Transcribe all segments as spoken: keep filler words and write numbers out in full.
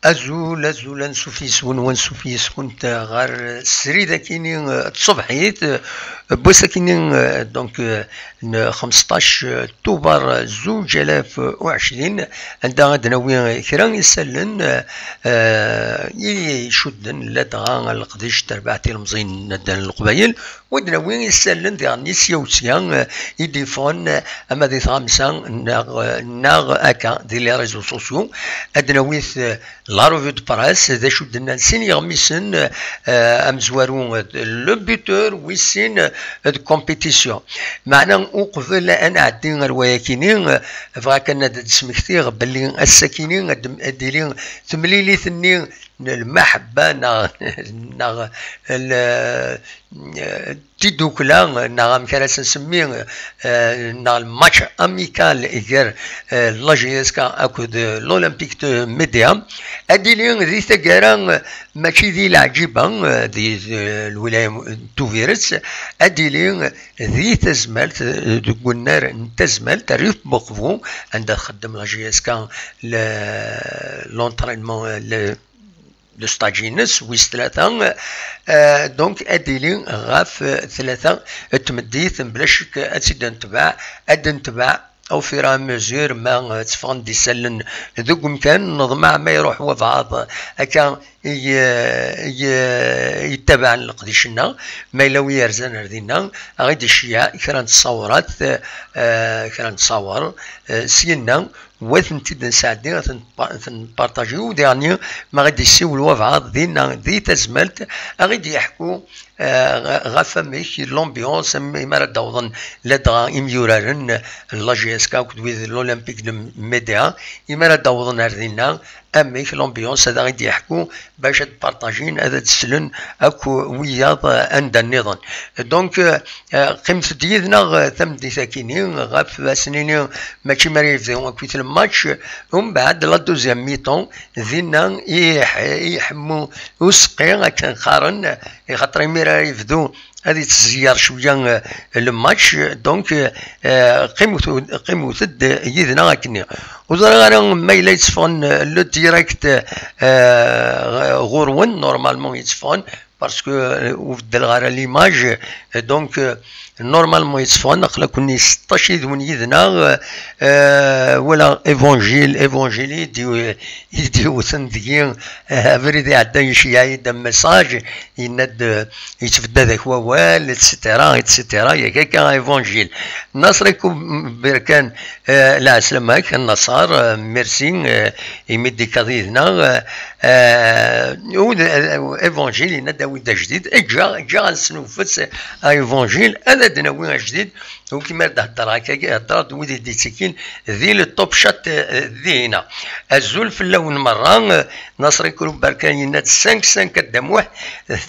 Azul, azul, ansuf yes-wen, wansuf yes-kunt ɣer srid akini, eh, tṣebḥit, eh, n wass akini, eh, donc, eh, n xemseṭṭac tuber zuǧ alaf u ɛecrin, anda ad d-nawi kra n yisallen, eh, eh, i icudden ladɣa leqdic n terbaɛt ilemẓiyen n ddin n Leqbayel, wa d-nawi isallen diɣen i sya u sya, eh, i d-yeffɣen, eh, ama di tɣamsa neɣ, eh, neɣ akka di les réseaux sociaux. Ad d-nawi, eh, la revue de presse, d acu d-nnan sin yeɣmisen, eh, amezwaru, eh, le buteur, wis sin, eh, de compétition. Meɛna uqbel ad nɛeddi ar wayakini, eh, bɣiɣ kan ad d-smektiɣ belli ass-akini ad, ad d-tili temlilit-nni n lmaḥebba neɣ, neɣ l-, tidukla, neɣ amek ara s-nsemmi, eh, neɣ lmatch amical gar, eh, la J S K akked, eh, l'Olympique de Médéa. Ad d-tili di taggara, eh, mačči di Leɛǧiba, eh, di, eh, lwilaya n Tubiret, ad d-tili di tazmalt, eh, deg unnar n tazmalt, Rrif Buqbu, anda txeddem la J S K le, l'entraînement, le, le stage-ines wis tlata, eh, donc ad d-tili ɣef, eh, tlata n tmeddit, bla ccek ad tt-id-netbeɛ, ad d-netbeɛ au fur et à mesure ma, eh, tteffɣen-d isallen deg umkan, neḍmeɛ ma iruḥ wabɛaḍ akka i, i, i yettabaɛen leqdic-nneɣ, ma yella wi yerzan ar dinna, a ɣ-id-iceyyeɛ kra n tsawrat, eh, kra n tsawer, eh, syenna, wa tent-id-nesɛeddi, ad tent-, ad ten-partagiw, diɣenni ma ɣ-id-yessiwel wabɛaḍ dinna di tazmalt, a ɣ-id-yeḥku, eh, ɣef amek l'ambiance, am-, imi ara d-awḍen ladɣa imyuraren n la J S K akked wid n l'Olympique de Médéa, imi ara d-awḍen ar dinna, amek l'ambiance ad aɣ-id-yeḥku bac ad partajin, ad d-slen akk wiyaḍ, eh, anda nniḍen. Donc, eh, qqimet-d yid-neɣ, eh, tameddit-akini, ɣef as-nini mačči mi ara yebdu akkit le match, umbeɛd la deuxième mi-temps, dinna i iḥ-, i iḥemmu useqqi, akken qqaren, i xaṭer imir ara yebdu ad yettẓeyyer cwiya, eh, le match. Donc, eh, qqimet-, qqimet-d yid-neɣ akkenni. Ur ẓriɣ ara ma yella yetteffɣen, eh, le direct, eh, ɣur-wen, normalement yetteffɣen, parce que, eh, ur beddleɣ ara l'image, eh, donc, eh, normalement yetteffɣen, aql-aken seṭṭac yid-wen yid-neɣ, eh, wala Évangile, Évangile i d-, i d-yewten deg-i, eh, abrid iɛeddan iceyyeɛ-iyi-d un message, yenna-d, eh, yettbedda-d ak wawal, et cetera, et cetera. Yak akka, Évangile. Nasri Kuberkan, eh, lɛeslama-k, Nasser, eh, merci, eh, imi d-ikkaḍ yid-neɣ, eh, eh, u d-, eh, Évangile, yenna-d awi-d ajdid, eǧǧa, eǧǧa ad nesnufes a Évangile, ad d-nawi ajdid, u kima d-heddreɣ akka, heddreɣ-d wid i d-ittekkin di le top chat, eh, dihina. Azul fell-awen merra, eh, Nasri Kuberkan yenna-d cinq cinq a Dda Muḥ.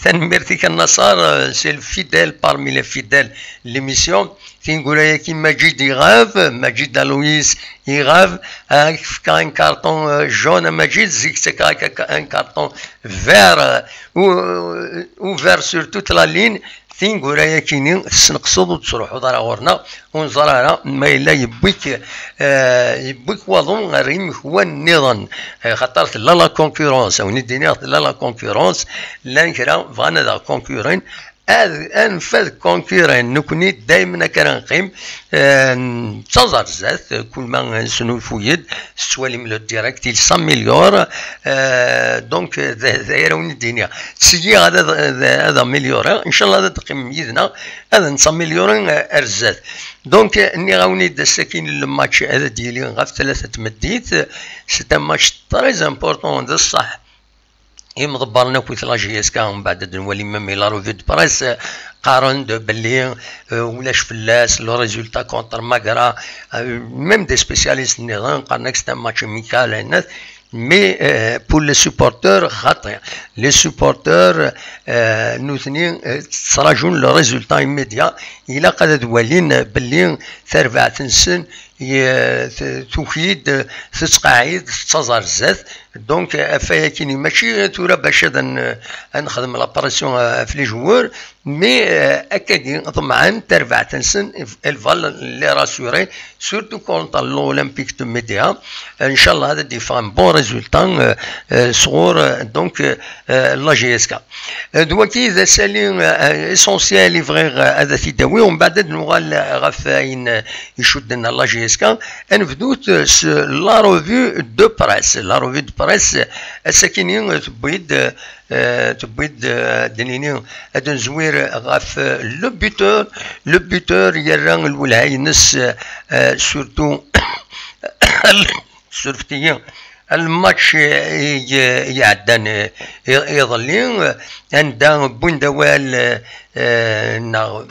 Tanemmirt-ik a Nasser, euh, c'est le fidèle parmi les fidèles de l'émission. Tineggura-yagi Majid iɣab, Majid Aloïs iɣab, ad ak-fkeɣ un carton, euh, jaune a Majid, zik ttakkeɣ-ak un carton vert, euh, ou, euh, ou vert sur toute la ligne. Tineggura-yagi-ni tesneqseḍ ur tettruḥuḍ ara ɣur-neɣ, ur neẓri ara ma yella yewwi-k, eh, yewwi-k waḍu ɣer yimekwan nniḍen, eh, xaṭer tella la concurrence, a wen-id-iniɣ tella la concurrence, llan kra bɣan ad aɣ-concuren, ad, anef ad concuren, nekkni daymen akka ara neqqim, eh, nettaẓ ar zdat, kul ma nesnulfuy-d, tettwalim le direct, il s'améliore, eh, donc, d, d ayen ara wen-id-iniɣ. Syiɣ ad, ad, ad améliorer, inchallah ad d-teqqimem yid-neɣ, ad nettaméliori, eh, ar zdat. Donc, eh, nniɣ-awen-id ass-akin le match ad d-yili ɣef tlata tmeddit. C'est un match très important, d ṣṣeḥ. Imḍebbren akkit la J S K, mbeɛd ad nwali même la revue de presse, eh, qqaren-d belli, eh, ulac fell-as, le résultat contre Magra, eh, même des spécialistes nniḍen qqaren-ak c'est un match amical, ayen-, mais, eh, pour les supporters, xaṭi. Les supporters, eh, nutni, eh, ttrajun le résultat immédiat. Ilaq ad, ad walin, eh, belli tarbaɛt-nsen tuki-d, tettqeɛɛid, tettaẓ ar zdat. Donc, afay akini mačči tura bac ad n-, ad nexdem la pression ɣef les joueurs, mais, euh, akkagi ḍemɛen tarbaɛt-nsen, elles veulent les rassurer, surtout contre l'Olympique de Médéa. Inchallah, ad d-yeffeɣ un bon résultat, euh, euh, sɣur, euh, donc, euh, la J S K. Euh, d waki d asali, euh, essentiel i bɣiɣ, euh, ad t-id-awiɣ, umbeɛd ad nuɣal ɣef ayen, euh, icudden la J S K. Ad nebdut, euh, s la revue de presse. La revue de presse, euh, ass-akini, euh, tewwi-d, euh, euh, tewwi-d, euh, ad d-nini, ad nezwir ɣef, euh, le buteur. Le buteur yerra lwelha-ines, euh, euh, surtout, surfet-iyi, lmatch i, i iɛeddan, euh, i-, iḍelli, euh, anda wwin-d awal, euh, euh, neɣ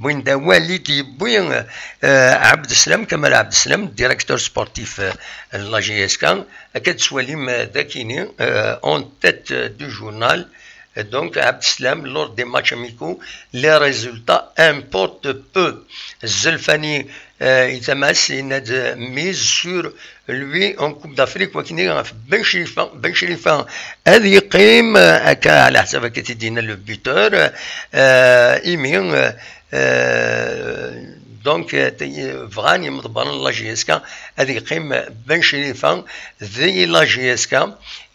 wwin-d awal i d-yewwi, euh, Ɛebd Slam, Kamal Ɛebd Slam, directeur sportif, euh, n la J S K, akka d-tettwalim, euh, d akini, euh, en tête, euh, du journal. Euh, donc, Abdeslam, lors des matchs amicaux, les résultats importent peu. Zelfani, euh, Itamas, il a de mise sur lui en Coupe d'Afrique, wakini ɣef Ben Cherifa. Ben Cherifa, ad yeqqim, euh, akka, ɛla ḥsab akka t-id-yenna le buteur, euh, imi, euh, euh, donc, euh, t-, bɣan yimḍebbren n la J S K ad yeqqim Ben Cherifa di la J S K.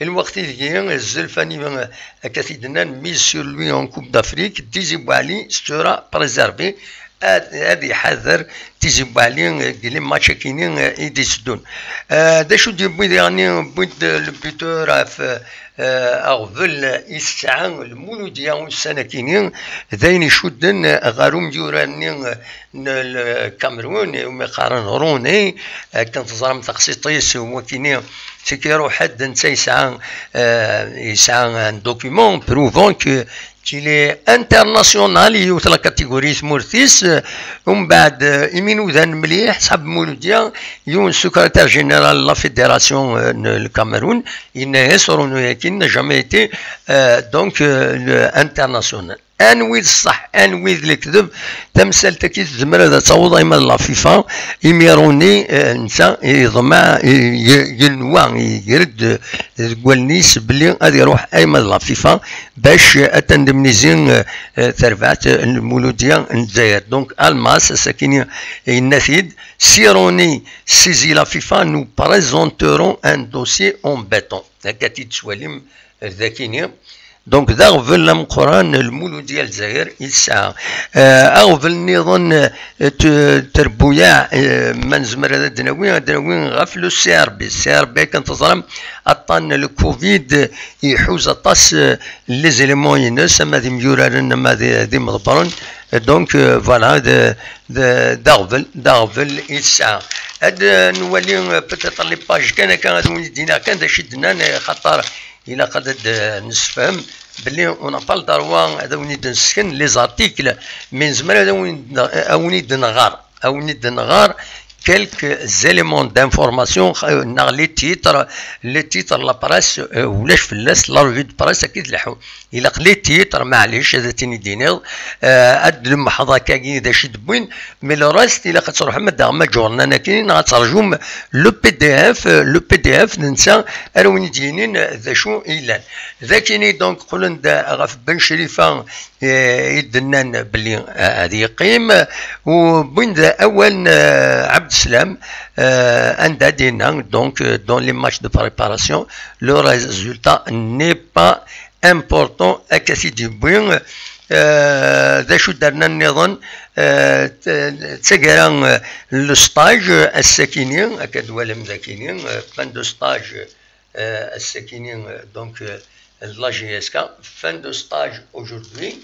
Lweqt ideg Zelfani, euh, akka t-id-nnan, mise sur lui en Coupe d'Afrique, Tizi Bouali sera préservé. Ad, ad iḥader Tizi Bouali, euh, deg les matchs akini, euh, i d-iteddun. Euh, d acu d-yewwi diɣen, wwin-d le buteur ɣef, euh, aɣbel i tesɛa Lmuludya ussan akini, d ayen icudden ɣer umyurar-nni n Lkamerun, umi qqaren Roni, akken teẓram taqsiṭ-is, wakini, c'est que iruḥ-d netta yesɛa, euh, yesɛa un document prouvant que, qu'il est international, yiwet la catégorie tmurt-is, euh, umbeɛd, euh, imi nudan mliḥ, ṣab Muludya, yiwen secrétaire général la fédération, euh, n Lkamerun, yenna-yas Roni-agi n'a jamais été, euh, donc, euh, le international. Anwi d ṣṣeḥ, anwi d lekdeb, tamsalt-agi tezmer ad taweḍ ayma d la FIFA, imi Roni, eh, netta yeḍmeɛ, ye-, yenwa, yeger-d deg wallen-is belli ad iruḥ ayma d la FIFA bac ad tendemnizi, eh, eh, tarbaɛt n Lmuludya n Lezzayer. Donc, Almas, ass-akini yenna-t-id, si Roni saisit la FIFA, nous présenterons un dossier en béton. Akka i d-tettwalim, eh, d akini. Donc, d aɣbel ameqqran n Lmuludya Lezzayer i tesɛa. Eh, aɣbel nniḍen, eh, t-, trebbuyaɛ, eh, ma nezmer ad d-nawi, ad d-nawi ɣef le C R B. C R B, akken teẓram, aṭṭan n le covid iḥuz aṭas, eh, les éléments-ines, ama d imyuraren, ama d, d imḍebbren. Donc, eh, voilà, d, d, d aɣbel, d aɣbel i tesɛa. Ad, eh, nwali, eh, peut-être les pages kan akka, ad wen-d-iniɣ kan d acu i d-nnan, eh, xaṭer ilaq ad, ad, eh, nessefhem belli on n'a pas le droit ad awen-id-nessken les articles, mais nezmer ad awen-id-, ad awen-id-nɣer, ad awen-id-nɣer quelques éléments d'information, euh, neɣ les titres, les titres, la presse, euh, ulac fell-as, la revue de presse, akka i tleḥḥu. Ilaq les titres, maɛlic, ad ten-id-iniḍ, euh, ad d-lemḥeḍ akkagi d acu i d-wwin, mais le reste, ilaq ad truḥem ad d-taɣem aǧurnan akkin, neɣ ad terjum le P D F, euh, le P D F d netta ara wen-id-yinin d acu i yellan. D akini, donc, qqlen-d ɣef Ben Crifa, eh, i d-nnan belli, eh, ad yeqqim, u wwin-d awal n, eh, Abdeslam, eh, anda d-yenna, donc, eh, dans les matchs de préparation, le résultat n'est pas important, akka t-id-yewwi. Eh, d acu d-rnan nniḍen, eh, t-, d taggara, eh, le stage, eh, ass-akini, akka d-twalam d akini, eh, fin de stage, eh, ass-akini, eh, donc, eh, la J S K, fin de stage aujourd'hui,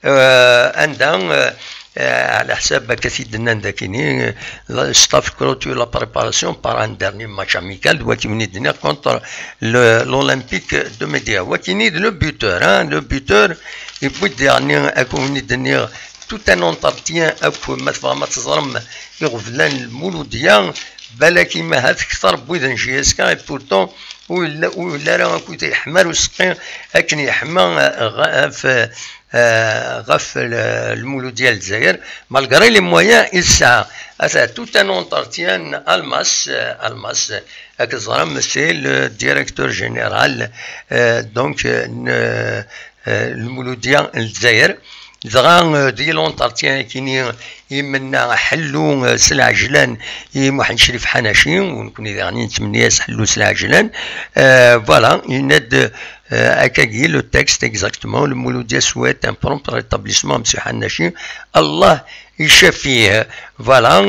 eh, anda, eh, eh, ɛla ḥsab akka t-id-nnan d akini, eh, le staff clôture la préparation par un dernier match amical, d waki wen-id-nniɣ contre le, l'Olympique de Médéa. Wakini d le buteur, hein, le buteur, yewwi-d diɣen, akka wen-id-nniɣ, tout un entretien akk, ma tebɣam ad teẓrem iɣeblan n Lmuludya, balak imahat kter n wid n J S K, et pourtant, ur yella ur yella ara akkit yeḥma ɣer useqqi akken yeḥma ɣef ɣef lmuludya n Lezzayer, malgré les moyens i tesɛa. Ata tout un entretien Almas, Almas, ad k-ẓrem, c'est le directeur général, donc, n lmuludya n Lezzayer. Dɣa, di l'entretien-agi-ni, imenna ḥellu s lɛejlan i Muḥend Crif Ḥanaci, u nekni daɣen nettmenni-as ḥellu s lɛejlan. Voilà, yenna-d, akkagi, le texte exactement: le Mouloudia souhaite un prompt rétablissement à Monsieur Ḥanaci, Allah icafih. Voilà,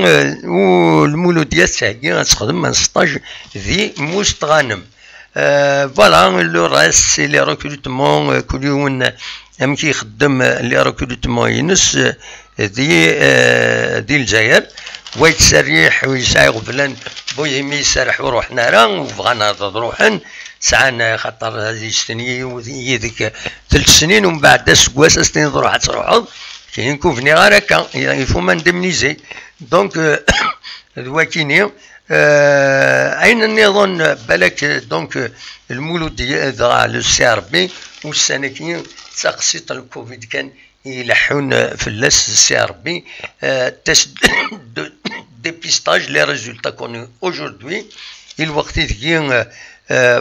u lmuludya tettheggi ad texdem un stage di Mustɣanem. Voilà, le reste c'est les recrutements, kul yiwen amek ixeddem les recrutements-ines di di Lezzayer. Wa yettserriḥ u yesɛa iɣeblan, bu yimi iserreḥ ur ruḥen ara, u bɣan ad ruḥen, sɛan xaṭer ad yestenyi yid-k tlata snin, umbeɛd aseggas ad s-tiniḍ ruḥ ad truḥeḍ, kinin ur bniɣ ara akka, il faut m'indemniser. Donc, d wakini. Ayen nniḍen, balak, donc, lmulud dɣa le C R B, ussan-agi d taqsiṭ n lcovid kan i ileḥḥun fell-as C R B. Test de dépistage, les résultats connus aujourd'hui, i lweqt ideg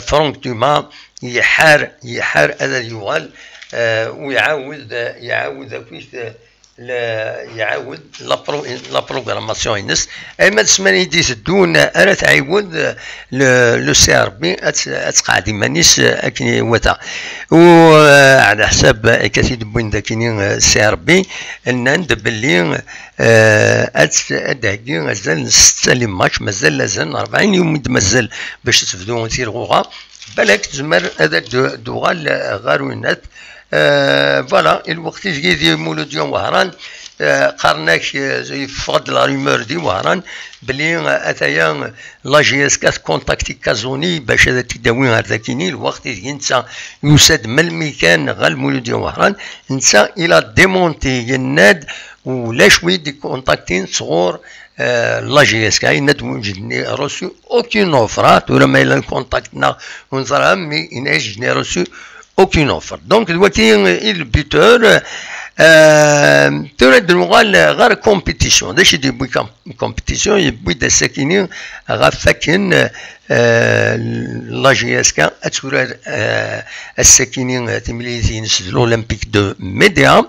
Franck Dumas iḥar, iḥar ad yuɣal, u iɛawed, iɛawed akkit iɛawed la programmation-ines. Ayma d ssmana i d-iteddun ara tɛiwed le C R B ad tqeɛɛed iman-is akken iwata. U ɛla ḥsab akka t-id-wwin dakini C R B, nnan-d belli ad d-heggi azal n setta les matchs, mazal azal n rebɛin yum i d-mazal bac ad tebdu tirɣuɣa. Balak tezmer ad d-tuɣal ɣer winat. Voilà, i lweqt ideg di Muludya Wehran, qqaren-ak, yeffeɣ-d la rumeur di Wehran belli ataya la J S K tkontakti Kazuni bac ad t-id-tawi ar dakini, lweqt ideg netta yusa-d melmi kan ɣer Muludya Wehran, netta il a démenti, yenna-d ulac wi d-ikontaktin sɣur la J S K, yenna-d je n'ai reçu aucune offre. Tura ma yella lcontact-nneɣ ur neẓra, mais yenna-d je n'ai reçu aucune offre. Donc d waki i le buteur. Tura d-nuɣal ɣer compétition. D acu i d-yewwi compétition? Yewwi-d ass-akini ɣef wakken la J S K ad turar ass-akini timlilit-ines d l'Olympique de Médéa,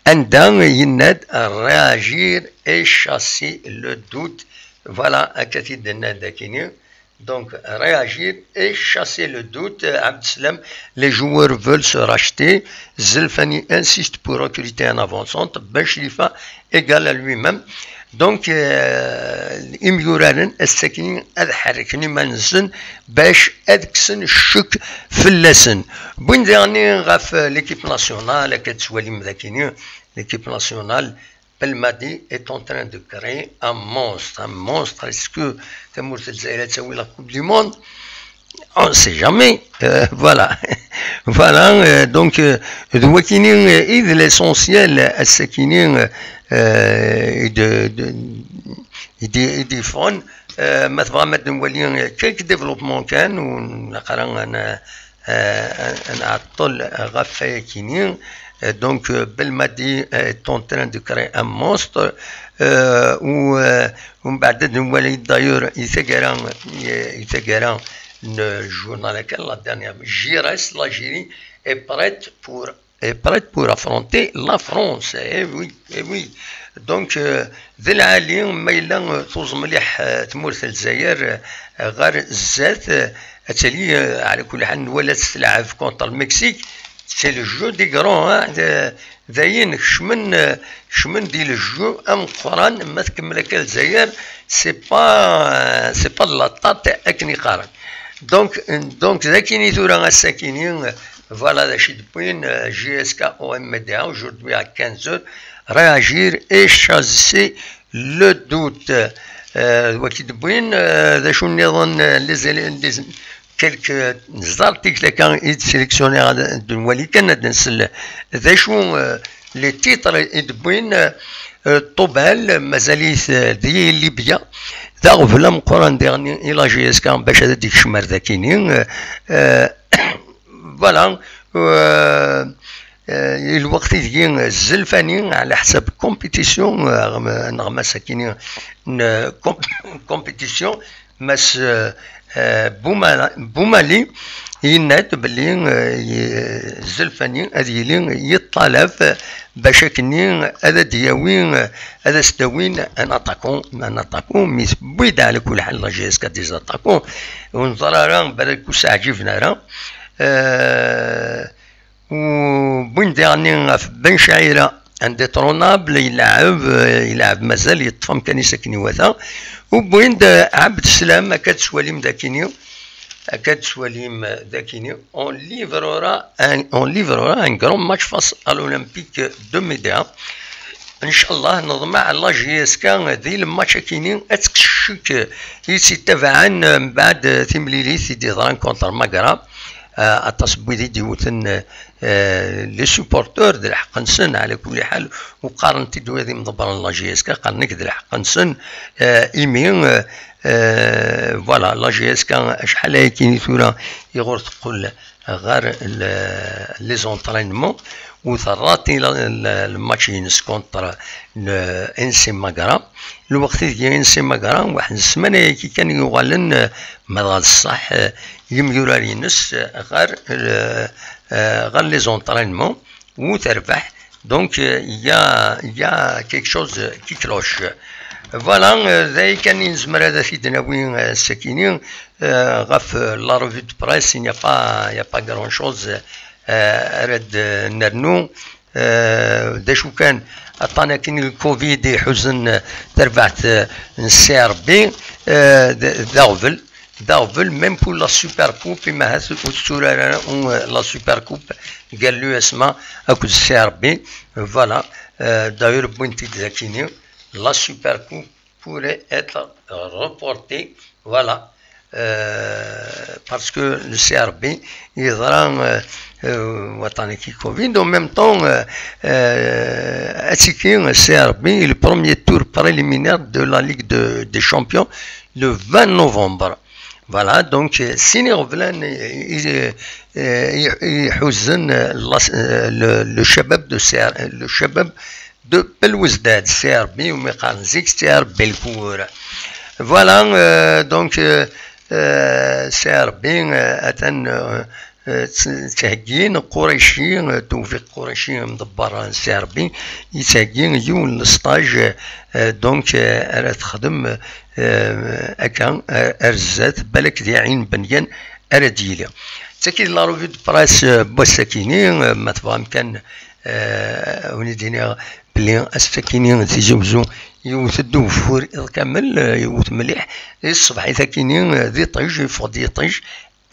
anda yenna-d réagir et chasser le doute. Voilà, akka t-id-nnan dakini. Donc, réagir et chasser le doute. Abdeslam, les joueurs veulent se racheter. Zelfani insiste pour recruter un avant-centre. Ben Chlifa égal à lui-même. Donc, imyuraren ass-agi ad ḥerrken iman-nsen bac ad kksen ccek fell-asen. Wwin daɣen ɣef l'équipe nationale, akka tettwalim dakini, l'équipe nationale, Belmadi est en train de créer un monstre. Un monstre, est-ce que tamurt n Lezzayer ad tawi la Coupe du Monde? On ne sait jamais. Voilà. Voilà, donc, d wakini i d l'essentiel ass-akini i d-yeffɣen. Ma tebɣam ad nwali quelques développements kan, ur nlaq ara ad nɛeṭṭel ɣef wayakini. Donc, Belmadi est en train de créer un monstre. Umbeɛd ad nwali d'ailleurs i taggara, i taggara n journal akan, la dernière, Giresse, l'Algérie est prête pour est prête pour affronter la France. Eh oui, eh oui. Donc, d lɛali ma yella tuẓ mliḥ tmurt n Lezzayer ɣer zdat, ad tali ɛla kulli ḥal nwala-tt tleɛɛeb contre le Mexique. C'est le jeu des grands, hein. Dayen kecmen, kecmen di le jeu ameqqran. Ma tkemmel akka Lezzayer, c'est pas, c'est pas de la tarte akken i qqaren. Donc, donc d akini tura ass-akini. Voilà d acu i d-wwin, J S K O M D A aujourd'hui à quinze heures. Réagir et chasser le doute. D waki d-wwin, d acu nniḍen, les quelques articles akka i d-sélectionner ad nwali kan ad nsel d acu les titres i d-wwin. Ṭubal mazal-it di Libya. d aɣbel ameqqran diɣen i la J S K bac ad d-ikcem ar dakini. Euh, voilà. Euh, euh, lweqt ideg zzelfani ɛla ḥsab compétition, euh, neɣ ma sakini n com- compétition, Mass, euh, euh, Boumala- Boumali yenna-d belli, euh, y- zzelfani ad yili yeṭṭalab, euh, bac akkenni ad d-yawi, euh, ad as-d-awin un attaquant, un attaquant, mi tewwi-d ɛla kul ḥal la J S K des attaquants, ur neẓri ara balak ur s-ɛǧiben ara. Euh, Wwin diɣenni ɣef Ben Chaira, indétrônable, yelɛeb, euh, yelɛeb mazal, yeṭṭef amkan-is akken iwata. Wwin-d, euh, Abd Slam, akka d-twalim dakini, akka d-twalim, euh, dakini. On livrera un, on livrera un grand match face à l'Olympique de Médéa. Ncallah, neḍmeɛ la J S K di lmatch akini ad tekkes ccek i tt-ittabaɛen, euh, mbeɛd, euh, timlilit i d-yeḍran contre Magra. Euh, aṭas n wid i d-iwten, euh, les supporteurs d lḥeqq-nsen, ɛla kulli ḥal, u qqaren-t-id wid imḍebbren n la J S K, qqaren-ak d lḥeqq-nsen, euh, imi, euh, euh, voilà, la J S K acḥal ayakini tura iɣur teqqel ɣer le- les entraînements, u terrati la- le- le match-ines contre le N C Magra. Lweqt ideg N C Magra, waḥed n ssmana-yagi kan i yuɣalen, euh, ma dɣa d ṣṣeḥ, euh, yemyurar-ines, euh, ɣer, euh, euh, ɣer les entraînements, u terbeḥ. Donc, euh, il y a, il y a quelque chose qui cloche. Voilà, euh, d aya kan i nezmer ad t-id-nawi, euh, sakini, euh, ɣef, euh, la revue de presse, il n'y a pas, il n'y a pas grand-chose, euh, ara d-nernu. Euh, d acu kan, aṭṭan akin n covid iḥuzen, euh, tarbaɛt, euh, n C R B, euh, d d aɣbel, d aɣbel, même pour la Super Coupe, imahat ur tetturar ara, euh, la Super Coupe gar l'U S M A akked C R B. Voilà. Euh, d'ailleurs, wwin-t-id dakini, la Super Coupe pourrait être reportée. Voilà. Euh, parce que le C R B yeḍra, euh, euh, waṭan-agi covid, en même temps, euh, euh, aṭṭan-agi, C R B, le premier tour préliminaire de la Ligue de- des Champions le vingt novembre. Voilà, donc, euh, sin iɣeblan, euh, euh, euh, iḥuzen, euh, la- euh, le, le chabab de C R, le chabab de Belouizdad, C R B, umi qqaren zik C R B Lkour. Voilà, euh, donc, euh, euh, C R B, euh, atan, euh, euh, tt- ttheggi Qurayci, euh, Tewfiq Qurayci, amḍebber n C R B, yettheggi yiwen n stage, euh, donc, euh, ara texdem, euh, akka, euh, ar zdat, balak di Ɛin Benyan ara d-yili. Tagi d la revue de presse, euh, n wass-akini, euh, ma tebɣam kan, euh, win i d-iniɣ belli ass-akini Tizi Wezzu yewwet-d ugeffur iḍ kamel, euh, yewwet mliḥ. Di tṣebḥit-akini, euh, d iṭij, yeffeɣ-d yiṭij,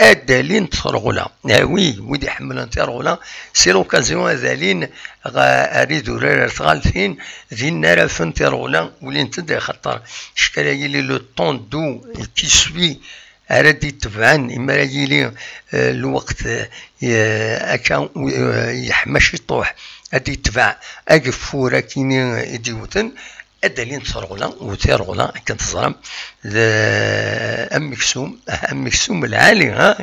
ad d-alint terɣula. Ah oui, wid iḥemmlen tirɣula, c'est l'occasion ad alin ɣ- ar idurar, ar tɣaltin, dinna ara afen tirɣula, ulint-d, axaṭer ckala yili le temps d'eau qui suit ara d-itebɛen, imi ara yili, euh, lweqt, euh, akka, euh, yeḥma ciṭuḥ, ad d-itbeɛ ageffur akini i d-iwten, ad d-alint terɣula, u tirɣula, akken teẓram, d ameksum, ameksum lɛali, ha?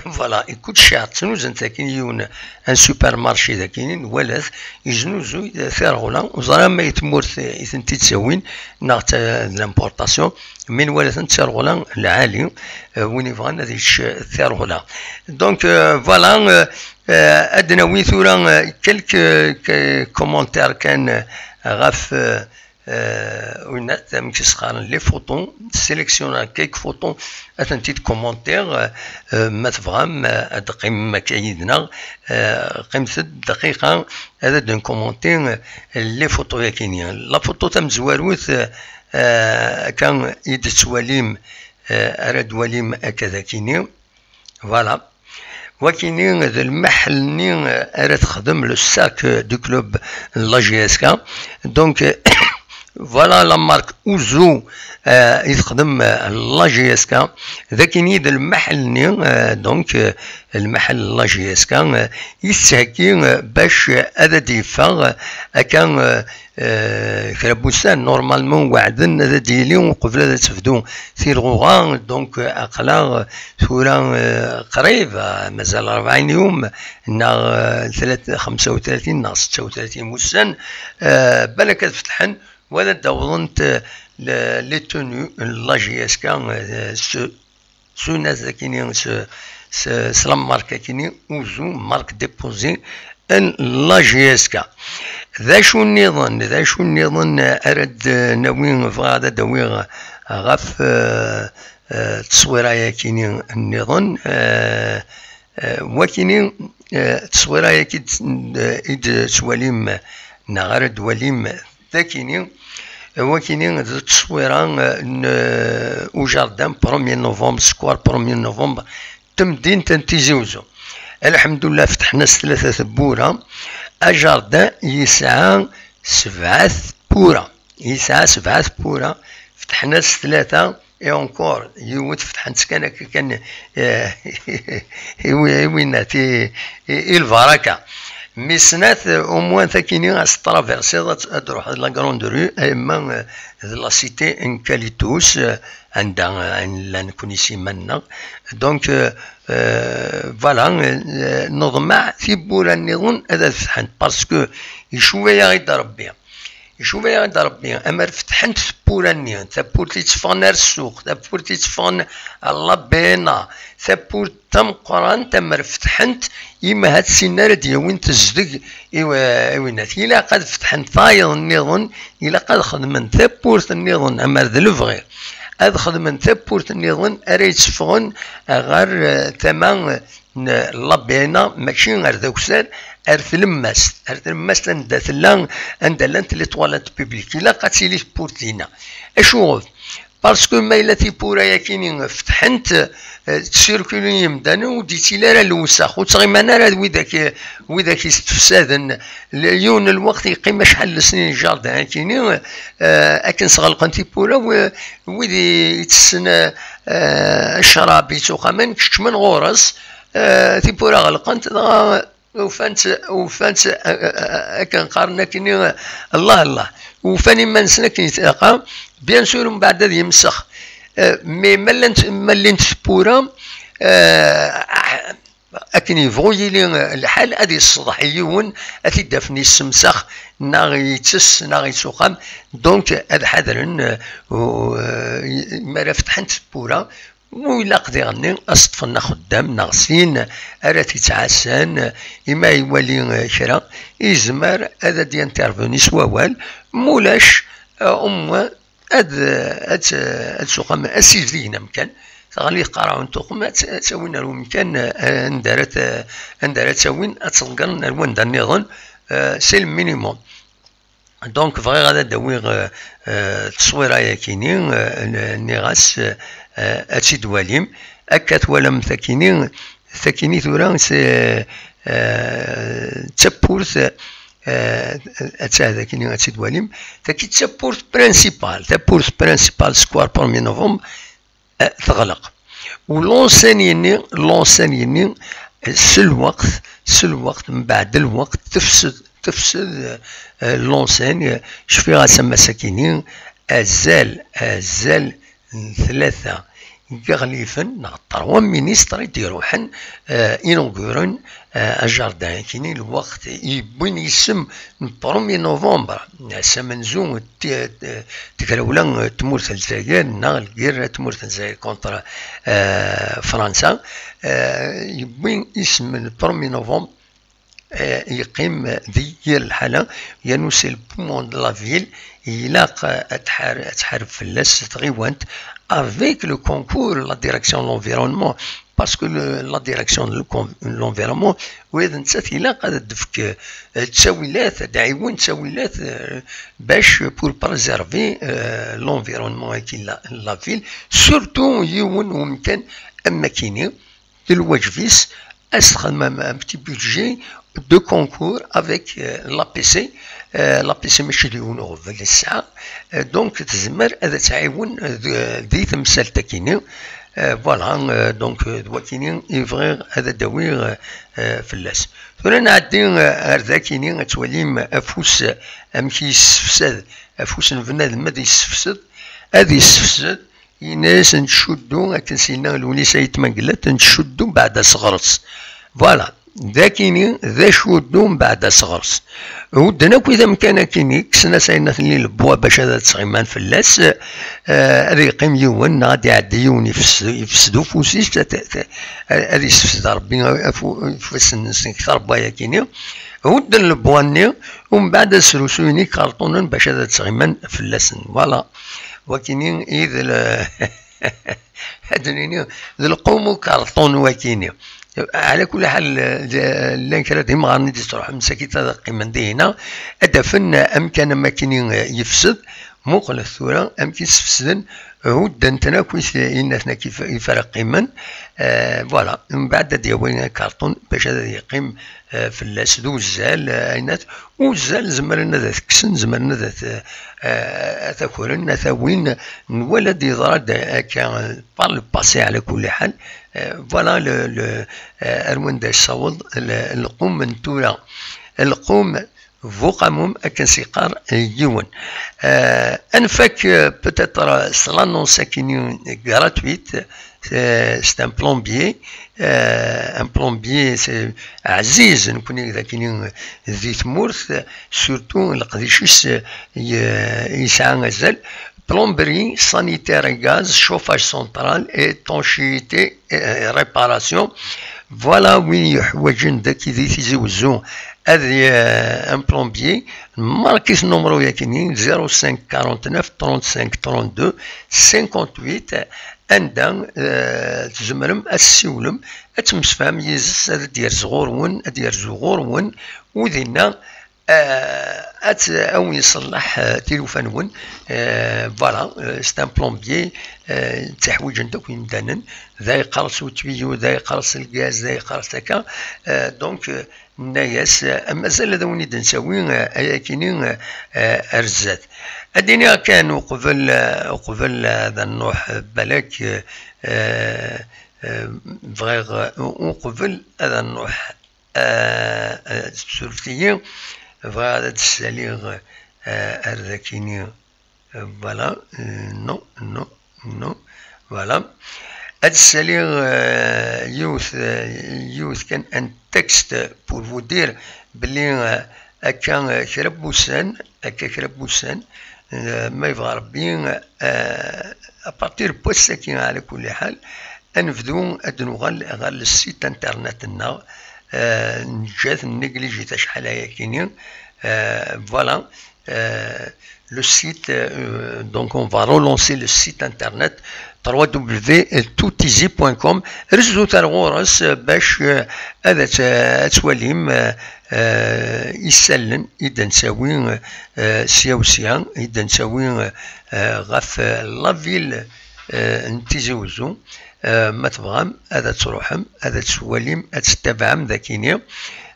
Voilà, écoute, cciɛa ttnuzent akkin yiwen un supermarché d akkin, nwala-t, yeznuzuy tirɣula, ur ẓriɣ ma i tmurt i tent-id-ttawin, neɣ d l'importation, mi nwala-tent d tirɣula lɛali, euh, win yebɣan ad yečč tirɣula. Donc, euh, voilà, euh, euh, ad d-nawi tura, euh, quelques, euh, commentaires kan, euh, ɣef, euh, euh, une, amek i s-qqaren, les photos, sélectionner quelques photos, ad tent-id commenter, euh, euh, ma tebɣam, euh, ad teqqimem akka yid-neɣ, euh, qqimet-d dqiqa, ad d-commenter, euh, les photos-agi-nni. La photo tamezwarut, euh, euh, akka i d-tettwalim, euh, ara d-twalim akka d akini. Voilà. Wakini d lmaḥel-nni ara texdem le sac du club n la J S K. Donc, Voilà la marque Ouzou, euh, i texdem, euh, la J S K. D akini d lmaḥel-nni, euh, donc, euh, lmaḥel la J S K, euh, yettheggi, euh, bac, euh, ad d-yeffeɣ, euh, akka, euh, euh, kra n wussan, normalement, weɛden ad d-yili uqbel ad tebdu tilɣuɣa, donc, euh, aql-aɣ, euh, tura, euh, qrib, euh, mazal rebɛin yum, neɣ, euh, tlat-, xemsa u tlatin neɣ setta u tlatin n wussan, euh, balak ad fetḥen, wala d-awḍent, euh, le-, les tenues n la J S K, euh, s, s unaz akini, s, s, s la marque akini, Ouzou, marque déposée n la J S K. D acu nniḍen, d acu nniḍen, euh, ara d-nawi, bɣiɣ ad d-awiɣ ɣef, euh, euh, tteswira-yakini nniḍen, euh, euh, wakini, euh, tteswira-yaki d-, d-, i d-tettwalim, neɣ ara d-twalim dakini, wakini d tteswira, euh, n, euh, ujardin premier novembre, square premier novembre, temdint n Tizi Uzzu. Alḥemdullah, fetḥen-as tlata tewwura. Ajardin yesɛa sebɛa tewwura. Yesɛa sebɛa tewwura. Fetḥen-as tlata, et encore, yiwet fetḥen-tt kan akka kan, eh, i wi-, i winnat, i, i, i lbaraka. Mi snat, au moins, takini, ad s-traversiḍ, ad, ad truḥeḍ la grande rue, a yemma, eh, d la cité n Kalitus, eh, anda, eh, ayen llan nekkni s iman-nneɣ. Donc, eh, eh, voilà, eh, neḍmeɛ tiwwura nniḍen ad, ad fetḥent, parce que icuba-yaɣ-id Rebbi. Icuba-yaɣ-id Rebbi, amer fetḥent tewwura-nni, tawwurt yetteffɣen ar ssuq, tawwurt yetteffɣen ar la Béna, tawwurt tameqqrant, amer fetḥent, imi ha-tt-in ara d-yawin tezdeg i, i winnat. Ilaq ad fetḥent tayeḍ nniḍen, ilaq ad xedmen tawwurt nniḍen, amer d lebɣi, ad xedmen tawwurt nniḍen ara yetteffɣen ɣer, eh, tama, eh, n la Béna, mačči ar d akessar, ar tlemmast, ar tlemmast anda tella, anda llant les toilettes publiques. Ilaq ad tili tewwurt dinna. Acuɣef? Parce que ma yella tiwwura-yakini fetḥent, eh, ttcirculen yimdanen, ur d-yettili ara lewsex, ur ttɣiman ara widak, widak yestefsaden. L-, yiwen n lweqt yeqqim acḥal n lesnin jardin-akini, eh, akken sɣelqen tiwwura, wi-, wid i-, ittessen, eh, eh, ccrab yettuxamen, keččmen ɣur-s, eh, tiwwura ɣelqent, dɣa ufan-tt, ufan-tt, eh, eh, eh, akken qqaren akini, eh, Allah, Allah. Ufan iman-nsen akken yetlaqa, bien sûr, mbeɛd ad yemsex. Eh, mais ma llant, ma llint tewwura, eh, akken yebɣu yili, eh, lḥal, ad yesseḍḥi yiwen, ad t-id-afen yessemsex, neɣ yettess, neɣ yettuxam. Donc, ad ḥadren, eh, u-, eh, mi ara fetḥent tewwura, u ilaq diɣenni ad s-ṭṭfen axeddam neɣ sin ara t-ittɛassan, imi iwali, eh, kra, yezmer ad d-interveni s wawal, mulac, eh, au moins ad, ad, ad tuqam, ad sizdigen amkan, teɣli tqerɛunt tuqem, ad, ad tt-awin ar umkan, eh, anda ara t-, anda ara tt-awin, ad tt-ḍeggren ar wanda nniḍen, eh, c'est le minimum. Donc, bɣiɣ ad d-awiɣ, eh, eh, tteswira-yakini, eh, n-, nniɣ-as, eh, eh, ad tt-id-twalim. Akka twalam takini, takini tura, c'est, eh, d tawwurt, eh, attah dakini ad tt-id-twalim. Taki d tawwurt principale, tawwurt principale, square premier novembre, eh, teɣleq. U l'enseigne-nni, l'enseigne-nni, eh, s lweqt, s lweqt, mbeɛd lweqt, tefsed, tefsed, eh, l'enseigne, eh, cfiɣ-as a Mass Akini, azal, azal n tlata n yiɣlifen neɣ trois ministres i d-iruḥen, eh, inauguren, eh, ajardin-akini, lweqt yewwin isem n premier novembre, ass amenzu n t-, t-, tegrawla n tmurt n Lezzayer, neɣ lgirra n tmurt n Lezzayer contre, eh, Fransa, eh, yewwi isem n premier novembre, eh, yeqqim di yir lḥala, yernu c'est le poumon de la ville, ilaq, eh, ad tḥar-, ad tḥareb fell-as tɣiwant, avec le concours de la direction de l'environnement, parce que le, la direction de l'con-, l'environnement, ula d nettat ilaq ad d-tefk, eh, ttawilat, ad d-tɛiwen ttawilat, eh, bac pour préserver, eh, l'environnement-agi n la, la ville, surtout yiwen umkan am akini, d lwaǧeb-is ad s-texdem un petit budget de concours avec l'A P C. L'A P C mačči d yiwen uɣbel i tesɛa, donc tezmer ad tt-tɛiwen di temsalt-akini. Voilà, donc d wakini i bɣiɣ ad d-awiɣ fell-as. Tura nɛeddi ar dakini, ad twalim afus amek yessefsad, afus n bnadem ad yessefsed, ad yessefsed. Yenna-yas: "Nettcuddu, akken s-yenna Lewnis Ayt Mengellat, nettcuddu mbeɛd aseɣres." Voilà. D akini, d acuddu mbeɛd aseɣres. Hudden akk i d amkan akini, kksen-as ayen aten-i lebwa bac ad tɣiman fell-as, eh, ad yeqqim yiwen, neɣ ad iɛeddi yiwen, yefsed, yefsed ufus-is, ad, ad, ad yessefsed Rebbi afu-, ifassen-nsen deg trebwa-yakini. Hudden lebwa-nni, umbeɛd ad srusuyen ikarṭunen bac ad tɣiman fell-asen. Voilà. Wakini i d l-, ad d-nini d lqum ukarṭun wakini. Ɛla kulli ḥal, llan kra d imɣaren i d-yettruḥun msakit ad qqimen dihina, ad d-afen amkan am wakini yefsed. Muqlet tura amek i sfesden, hudden-ten akk i t-, inna-ten akk i f-, i fara qqimen. Eh, voilà, mbeɛd ad d-yawi akarṭun bac ad yeqqim eh, fell-as d uzzal, eh, ayen at-, uzzal zemren ad t-kksen, zemren ad t-, eh, ad t-akren, ad t-awin, nwala-d yeḍra-d akka, eh, par le passé, ɛla kulli ḥal. Eh, voilà le, le, eh, ar wanda yessaweḍ le, lqum n tura. Lqum bu qamum, akken s-yeqqar, eh, yiwen. Eh, ad nfak, eh, peut-être, eh, s l'annonce akini gratuite, c'est, c'est un plombier, eh, un plombier, c'est ɛziz, nekkni dakini di tmurt, surtout leqdic-is, eh, ye-, yesɛa azal. Plomberie, sanitaire et gaz, chauffage central, étanchéité et réparation. Voilà win yuḥwaǧen daki di Tizi Wezzu ad y-, un plombier. Marquez numéro yakini: zéro cinq quarante-neuf trente-cinq trente-deux cinquante-huit. Anda, eh, tzemrem ad tessiwlem, ad temsefham yid-s, ad d-yerzu ɣur-wen, ad d-yerzu ɣur-wen, u dinna, eh, ad t-, ad wen-iṣelleḥ, eh, tilufa-nwen. Eh, voilà, eh, c'est un plombier, eh, ttiḥwiǧen-t akk yimdanen, da yeqqers utbiyu, da yeqqers lgaz, da yeqqers akka. Eh, donc, eh, Nna-yas, eh, mazal ad awen-id-nsawi, eh, ayakini, eh, eh, ar zdat. Ad d-iniɣ kan uqbel, eh, uqbel, eh, ad nruḥ, eh, balak, eh, eh, eh, bɣiɣ, eh, u-, uqbel ad nruḥ, eh, eh, surfet-iyi, bɣiɣ ad d-ssaliɣ, eh, ar dakini. Euh, voilà, euh, non, non, non, voilà. Ad ssaliɣ, euh, yiwet, euh, yiwet kan, un texte pour vous dire belli, euh, akka, euh, kra n wussan, akka kra n wussan, euh, ma yebɣa Rebbi, euh, à partir n wass-agi, ɛla kulli ḥal, ad nebdu ad nuɣal ɣer le site internet-nneɣ, euh, neǧǧa-t, négligé-t acḥal ayakini, euh, voilà. Euh, le site, euh, donc on va relancer le site internet trois w w w toutizi point com. Rezzut ar ɣur-s, euh, bac, euh, ad t-, ad twalim, euh, euh, isallen i d-nettawi, euh, sya u sya, i d-nettawi, euh, euh, ɣef, euh, la ville, euh, n Tizi Wezzu. Euh, ma tebɣam ad tṛuḥem, ad twalim, ad tettabaɛem dakini.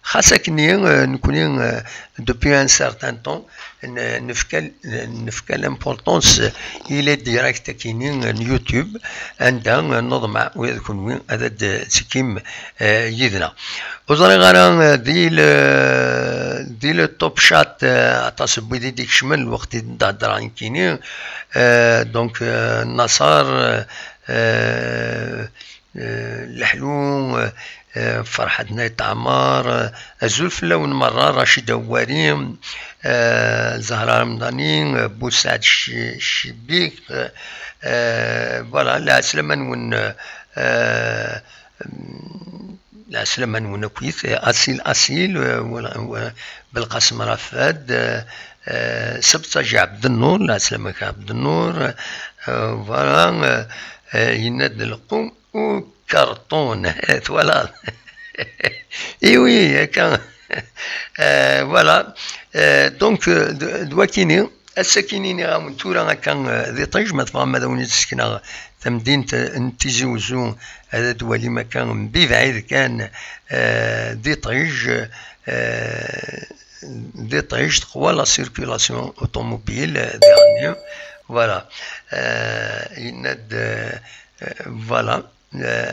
Xas akkenni, euh, nekkni, euh, depuis un certain temps, n-, nefka, nefka l'importance i les directs akini n YouTube, anda, euh, neḍmeɛ ula d kenwi ad d-tekkim, euh, yid-neɣ. Ur ẓriɣ ara, euh, di le, di le top chat, euh, aṭas n wid i d-ikecmen lweqt i d-hedreɣ nekkini, euh, donc, euh, Naṣer, euh, euh, euh, Leḥlu, euh, euh, Ferḥat n Ayt Ɛmar, euh, azul fell-awen merra, Racid Awari, euh, Zahra Ramdani, euh, Boussaid Chi-, Chibik, euh, euh, voilà, lɛeslama-nwen, euh, euh, lɛeslama-nwen akkit, euh, Asil Asil, euh, voilà, euh, Belqasem Rafad, euh, euh, Sebtaji Ɛebdennur, lɛeslama-k a Ɛebdennur, euh, voilà, euh, euh, yenna-d lqum, ukarṭun, twalaḍ? Eh oui, akka. Euh, voilà. Euh, donc, euh, d-, d wakini, Ass-agi iniɣ-awen tura akka, eh, d iṭij, ma tebɣam ad awen-id-sekneɣ tamdint, eh, n Tizi Uzzu, ad twalim akka mebɛid kan, eh, d iṭij, eh, d iṭij, teqwa la circulation automobile, eh, diɣenni. Voilà. Eh, yenna-d, eh, eh, voilà. Eh,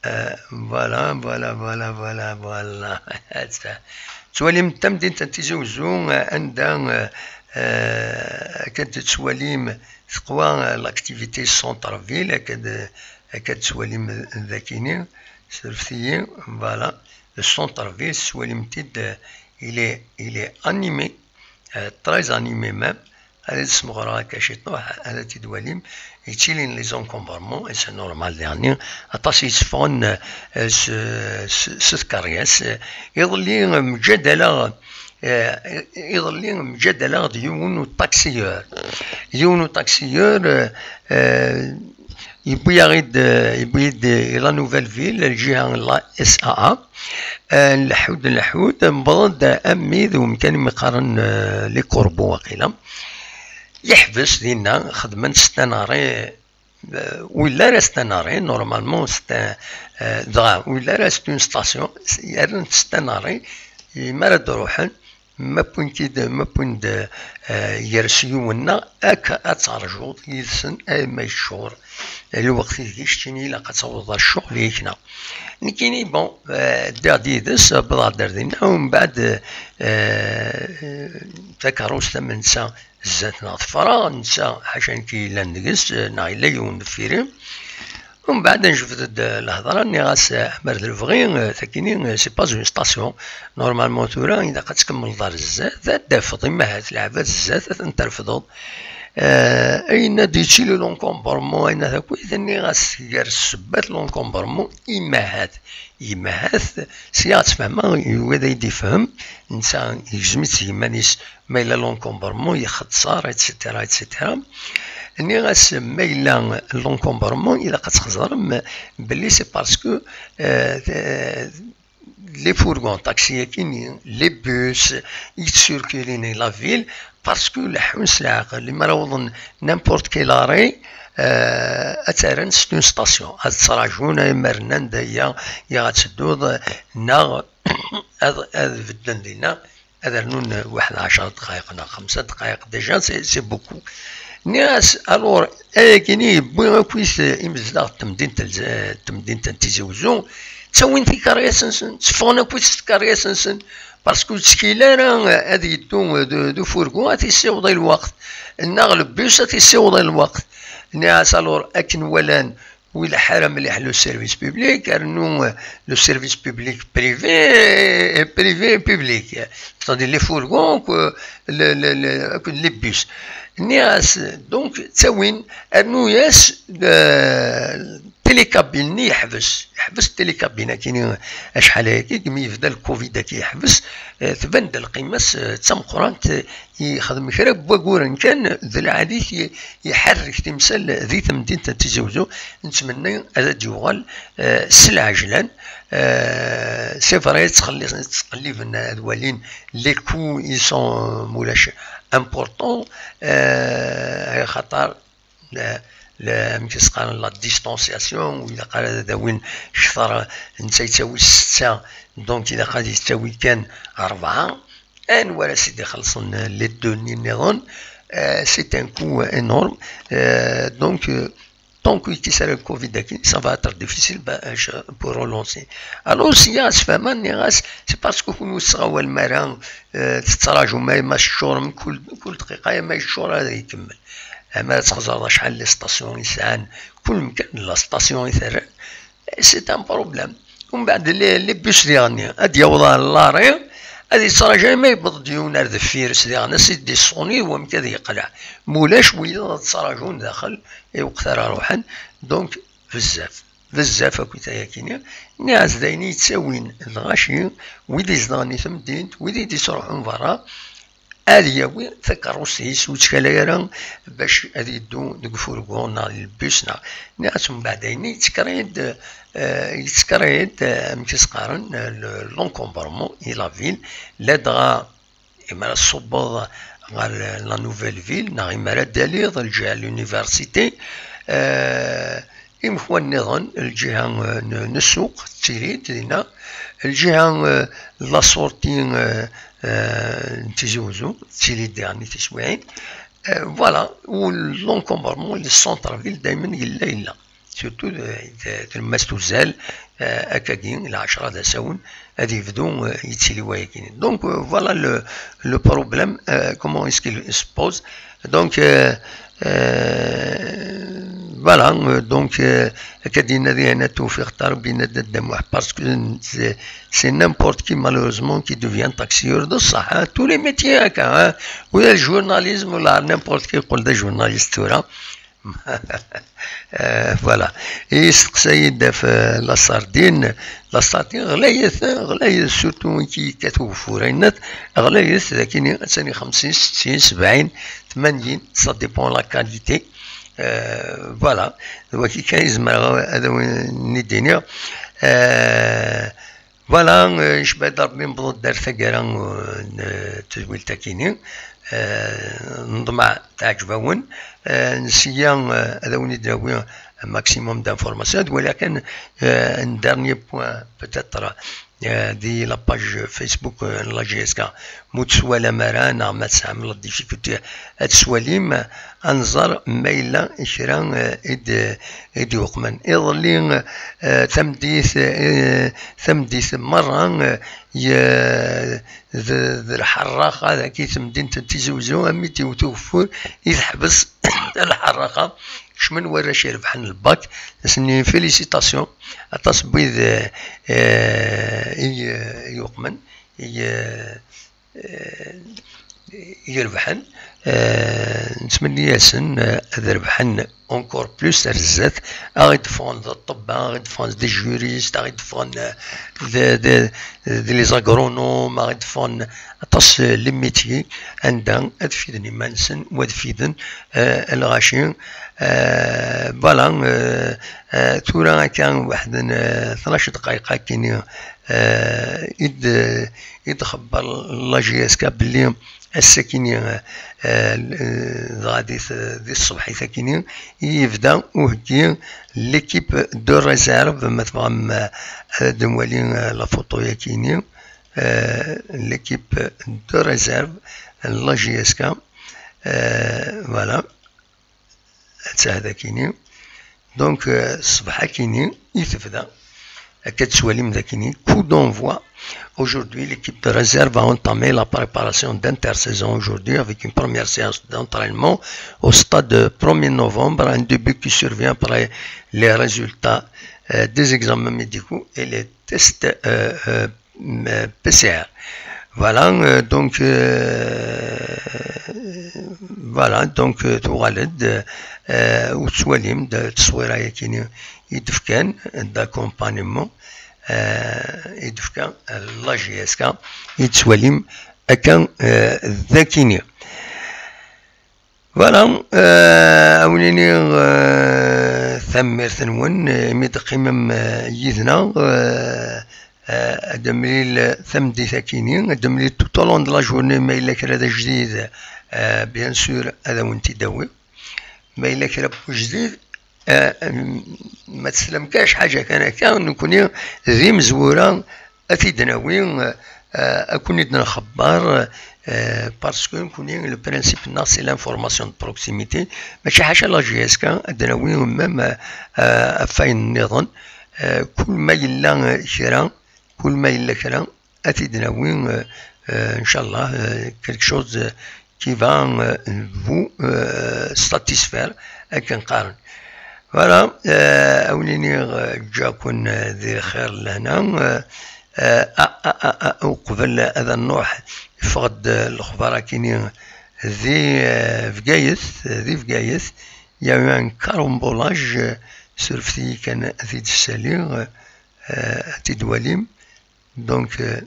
eh, voilà, voilà, voilà, voilà, voilà. Tettwalim tamdint n Tizi Uzzu, eh, anda, eh, eh, akka d-tettwalim teqwa, eh, l'activité centre-ville, akka d-, akka d-tettwalim d-, dakini, surfet-iyi, voilà. Le centre-ville, tettwalim-t-id, eh, il est, il est animé, eh, très animé même. Ad d-smeɣreɣ akka ciṭuḥ, ad t-id-twalim. Yettilin les encombrements, et c'est normal, diɣenni aṭas i yetteffɣen, eh, s, s, s tkeryas. Iḍelli mǧadaleɣ, eh, iḍelli mǧadaleɣ-d yiwen n utaksiyur. Yiwen n utaksiyur, eh, eh, yewwi-yaɣ-id, eh, yewwi-id i la Nouvelle Ville, lǧiha n la S A A. Eh, nleḥḥu-d, nleḥḥu-d, newweḍ-d am wid umkan mi qqaren, eh, les corbeaux waqila. Yeḥbes dinna, xedmen stanari, eh, willa ara stanari, normalement, sta-, eh, dɣa, willa ara c'est une station, rran stanari, mi ara d-ruḥen, ma wwin-k-id, ma wwin-d, eh, gar s yiwen-nneɣ, akka ad terjuḍ yid-sen arma yeččur lweqt ideg keččini ilaq ad tawḍeḍ ar ccɣel-ik, neɣ. Nekkini, bon, eh, ddiɣ-d yid-s, wwḍeɣ-d ar dinna, umbeɛd, eh, takeṛṛust am netta zdat neɣ tefreɣ, netta ḥaca nekk yellan deg-s, eh, neɣ yella yiwen deffir-i. Umbeɛd, nejbed-d lehḍra, nniɣ-as, eh, mer d lebɣi, eh, takini, eh, c'est pas une station. Normalement, tura, ilaq ad tkemmleḍ ar zdat, ad d-tafeḍ imahat, leɛbad zdat, ad ten-terfdeḍ. Eh, ayen ad d-yettili l'encombrement, ayen ad akk, nniɣ-as, gar ssebbat l'encombrement, imahat. Imahat, sya ad tfehmeḍ, yugi ad yi-d-ifhem, netta yegzem-itt s yiman-is, ma yella l'encombrement, yexṣer, et cetera, et cetera. Nniɣ-as, ma yella l'encombrement, ilaq ad txeẓrem belli c'est parce que, euh, les fourgons, taxi-yagi-nni, les bus, i yettcirculin la ville, parce que leḥḥun s leɛqel, imi ara awḍen n'importe quel arrêt, euh, ad tt-rren c'est une station, ad ttraǧun, ay ma rnan-d aya, ya ad tedduḍ, neɣ ad, ad bedden dinna, ad rnun waḥed ɛecṛa dqayeq neɣ xemsa dqayeq, déjà, c'est, c'est beaucoup. Nniɣ-as, alors, ayagi-nni yewwi akk-it imezdaɣ n temdint n Lez-, temdint n Tizi Uzzu, ttawin tikeryas-nsen, tteffɣen akk-it s tkeryas-nsen, parce que ur ttkil ara ad yeddu d, d ufurgu, ad t-yessiweḍ i lweqt, neɣ le bus ad t-yessiweḍ i lweqt. Nniɣ-as, alors, akken walan, ur ileḥḥu ara mliḥ le service public, rnu, euh, le service public privé, privé, public. C'est-à-dire les fourgons, que le, le, le, que les bus. Nniɣ-as, donc, ttawin, rnu-yas, euh, télécabine-nni yeḥbes. Yeḥbes télécabine-agi-nni acḥal ayagi, mi yebda le covid-agi yeḥbes, euh, tban-d lqima-s, euh, d tameqqrant, euh, yexdem kra n waguren kan, d lɛali-t, i-, iḥerrek timsal di temdint n Tizi Uzzu. Nettmenni ad d-yuɣal, euh, s lɛejlan. Euh, c'est vrai, ttxelli-, ttqelliben ad walin les coûts, ils sont, euh, mulac, importants, euh, xaṭer la, la, amek i s-qqaren, la distanciation, ur ilaq ara ad awin kter, netta yettawi setta, donc ilaq ad yettawi kan rebɛa. Anwa ara s-id-ixellṣen les deux-nni nniḍen? Euh, c'est un coût énorme. Euh, donc, euh, tant que yekkes ara le covid-agi, ça va être difficile, bah, euh, pour relancer. Alors, sya ad s-fehmeɣ, nniɣ-as, c'est parce que kenwi ur tettɣawalem ara, euh, tettraǧum ay ma teččurem, kul, kul dqiqa ay ma yeččur ad ikemmel. Ama ad txeẓreḍ acḥal n les stations i sɛan, kul mkan la station i terran, c'est un problème. Umbeɛd, les, les bus diɣenni, ad d-yaweḍ ɣer l'arrêt, ad yettraǧu ma yewweḍ-d yiwen ar deffir-s diɣen, ad s-id-iṣuni wamek ad yeqleɛ. Ma ulac, wiyaḍ ad ttraǧun daxel i weqt ara ruḥen. Donc, bezzaf, bezzaf akk ayagi-nni. Nniɣ-as d ayen i yettawin lɣaci, wid izedɣen i temdint, wid i d-ittruḥun berra, ad yawi takeṛṛust-is, ur ttkalay ara bac ad yeddu deg ufurgu neɣ di lbus neɣ, nniɣ-as mbeɛd ayenni yettkerriy-d, eh, yettkerriy-d, eh, amek i s-qqaren, eh, le, l'encombrement i la ville, ladɣa imi ara tṣubbeḍ ɣer la nouvelle ville, neɣ imi ara d-taliḍ lǧiha n l'université, eh, imekwan nniḍen, lǧiha, eh, n, n ssuq, tettili-d dinna, lǧiha, eh, n la sortie, eh, eh, n Tizi Uzzu, tettili-d diɣen i tiswiɛin. Eh, voilà, u l'encombrement, le centre-ville, daymen yella, yella. Surtout, eh, tlemmast uzal, eh, akkagi, lɛecṛa d asawen, ad yebdu, eh, yettili wayagi. Donc, eh, voilà le, le problème, eh, comment est-ce qu'il se pose. Donc, eh, eh, voilà, eh, donc, eh, akka d-yenna dihin At Tewfiq Ṭareb, yenna-d a Dda Muḥ, parce que c'est, c'est n'importe qui, malheureusement, qui devient taxieur. D ṣṣeḥ, hein, tous les métiers, akka, hein. Ula le journalisme, ula n'importe qui yeqqel d ajournaliste tura. Eh, voilà. Yesteqsa-yi-d ɣef, eh, la sardine. La sardine ɣlayet, ɣlayet, surtout win i yekkat ugeffur, ayennat, ɣlayet, d akini, attan i xemsin, settin, sebɛin, tmanyin, ça dépend la qualité. Eh, voilà. D wagi kan i zemreɣ ad awen-d-iniɣ. Eh, Voilà, eh, icba-d Rebbi, newweḍ-d ar taggara, eh, n, eh, tedwilt-akini. Eh, neḍmeɛ teɛǧeb-awen. Eh, nsegga, eh, ad awen-id-nawi un maximum d'informations. Ad waliɣ kan, eh, un dernier point, peut-être, eh, di la page Facebook, eh, n la J S K. Ma ur tt-twalam ara, neɣ ma tesɛam la difficulté ad tt-twalim, ad nẓer ma yella kra, eh, i d-, i d-yuqmen. Iḍelli, eh, tameddit, eh, tameddit merra, eh, ye-, d, d lḥerraqa dagi temdint n Tizi Uzzu, armi d-iwet ugeffur i teḥbes lḥerraqa. Kecmen warrac irebḥen lbak, asen-nni félicitations, aṭas n wid, eh, eh, i, i yuqmen, i, eh, eh, irebḥen, eh, nettmenni-asen, eh, ad rebḥen encore plus ar zdat, ad ɣ-id-ffɣen d ṭṭebba, ad ɣ-id-ffɣen d juristes, ad ɣ-id-ffɣen, eh, d, d, d les agronomes, ad ɣ-id-ffɣen aṭas, eh, les métiers, anda ad fiden iman-nsen, u ad fiden, eh, lɣaci. Eh, voilà, eh, eh, tura akka, waḥed n, eh, tnac dqayeq akini, eh, i d-, i d-xebber la J S K belli ass-akini, eh, eh, dɣa di t-, di tṣebḥit akini i yebda uheggi l'équipe de réserve, ma tebɣam, eh, ad nwali, eh, la photo-yakini, eh, l'équipe de réserve n la J S K, eh, voilà. Atta dagini. Donc, euh, ṣṣbeḥ akini i tebda. Akka tettwalim dagini, coup d'envoi. Aujourd'hui, l'équipe de réserve a entamé la préparation d'intersaison aujourd'hui avec une première séance d'entraînement au stade de premier novembre, un début qui survient après les résultats, euh, des examens médicaux et les tests, euh, euh, P C R. Voilà, euh, donc, euh, voilà, donc, euh, tuɣal-d, euh, u tettwalim-d tteswira-yakini i d-fkan, d'accompagnement, euh, i d-fkan, euh, la J S K, i tettwalim akka, euh, dagini. Voilà, euh, a wen-iniɣ, euh, tanemmirt-nwen, euh, imi d-teqqimem, euh, yid-neɣ, euh, euh, ad nemlil tameddit-akini, ad nemlil tout au long de la journée, ma yella kra d ajdid, euh, bien sûr, ad awen-t-id-awiɣ. Ma yella kra n ujdid, euh, ma teslam kac ḥaǧa kan akka, nekkni d imezwura ad t-id-nawi, euh, ad ken-id-nxebber, euh, parce que nekkni, le principe-nneɣ, c'est l'information de proximité. Mačči ḥaca la J S K, ad d-nawi même, euh, euh, ɣef wayen nniḍen. Euh, kul ma yella, euh, kra, kul ma yella kra, ad t-id-nawi, euh, euh, inchallah, euh, quelque chose, euh, qui va, euh, vous, euh, satisfaire, akken qqaren. Voilà, euh, a wen-iniɣ, euh, ǧǧiɣ-ken, euh, di lxir lehna, euh, euh, a, a, a, a, uqbel ad nruḥ, yeffeɣ-d, euh, lexbar akini di, euh, Bgayet, di Bgayet, il y a eu un carambolage, euh, surfet-iyi kan ad t-id-ssaliɣ, euh, euh, ad t-id-twalim. Donc, euh,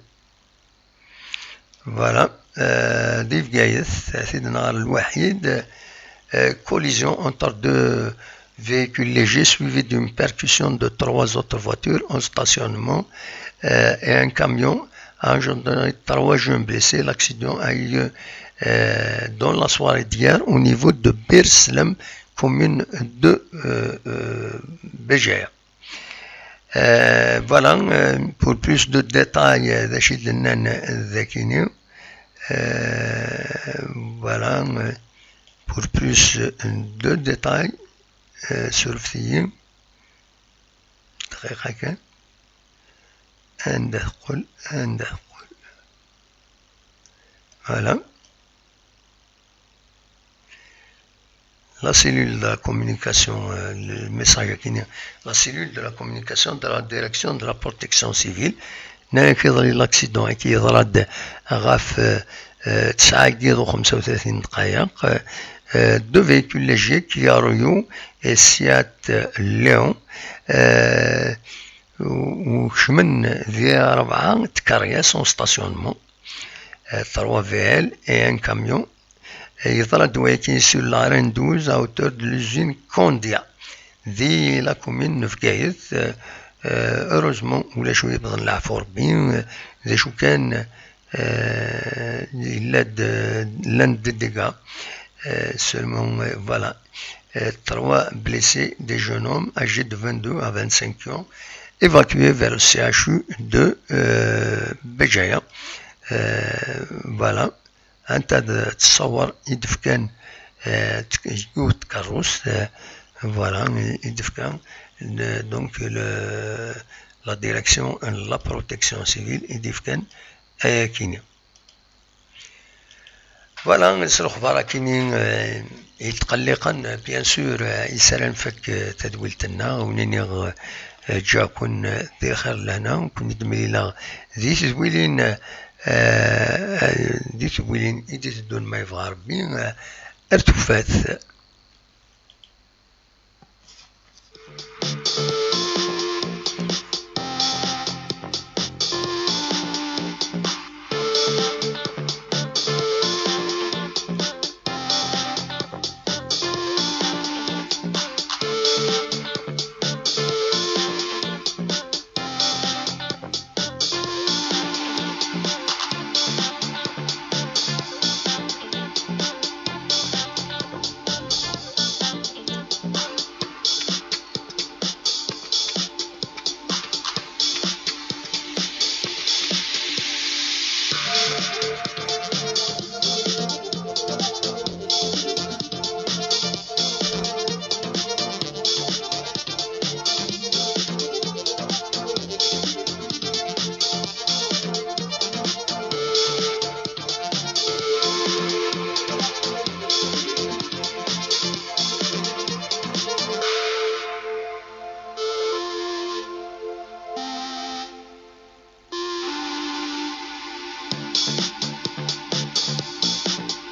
voilà, euh, di Bgayet, ad t-id-nɣer lwaḥid, euh, collision entre deux véhicules légers suivi d'une percussion de trois autres voitures en stationnement, euh, et un camion engendré trois jeunes blessés. L'accident a eu lieu euh, dans la soirée d'hier au niveau de Beer Slem, commune de euh, euh, Béjaïa. Euh, voilà, euh, pour plus de détails, euh, d acu i d-nnan dakini. Euh, voilà, euh, pour plus de détails, euh, surveillez. دقيقة كان. Anda teqqel, anda teqqel. Voilà. La cellule de la communication, euh, le message qui la cellule de la communication de la direction de la protection civile. Nnan-ak iḍelli l'accident-agi yeḍra-d ɣef euh, euh, tesɛa n yiḍ u xemsa u tlatin dqayeq, euh, deux véhicules légers, Kia Rio et Seat Leon, euh, u kecmen di rebɛa tkeryas en stationnement, euh, trois V L et un camion. Yeḍra-d wayagi sur la R N douze à hauteur de l'usine Condia, di la commune n Bgayet. Euh, euh, heureusement, ulac wi yebḍan leɛfu Rebbi, euh, d acu kan, euh, yella-d, euh, llan-d des dégâts. Euh, seulement, euh, voilà. Euh, trois blessés, des jeunes hommes âgés de vingt-deux à vingt-cinq ans, évacués vers le C H U de euh, Béjaïa. Euh, voilà. Anta d-, tessawar i d-fkan, euh, tk-, yiwet tkeṛṛust, euh, voilà, i, i d-fkan, le, donc, le, la direction, euh, la protection civile i d-fkan ayakini. Voilà, s lexbar akini, euh, yetqelliqen, bien sûr, euh, isara nfak, euh, tadwilt-nneɣ, wen-iniɣ, euh, ǧǧiɣ-ken, euh, di lxir d lehna, ken-id-mlileɣ di tedwilin, euh, euh, di tedwilin i d-iteddun ma yebɣa Rebbi, euh, ar tufat.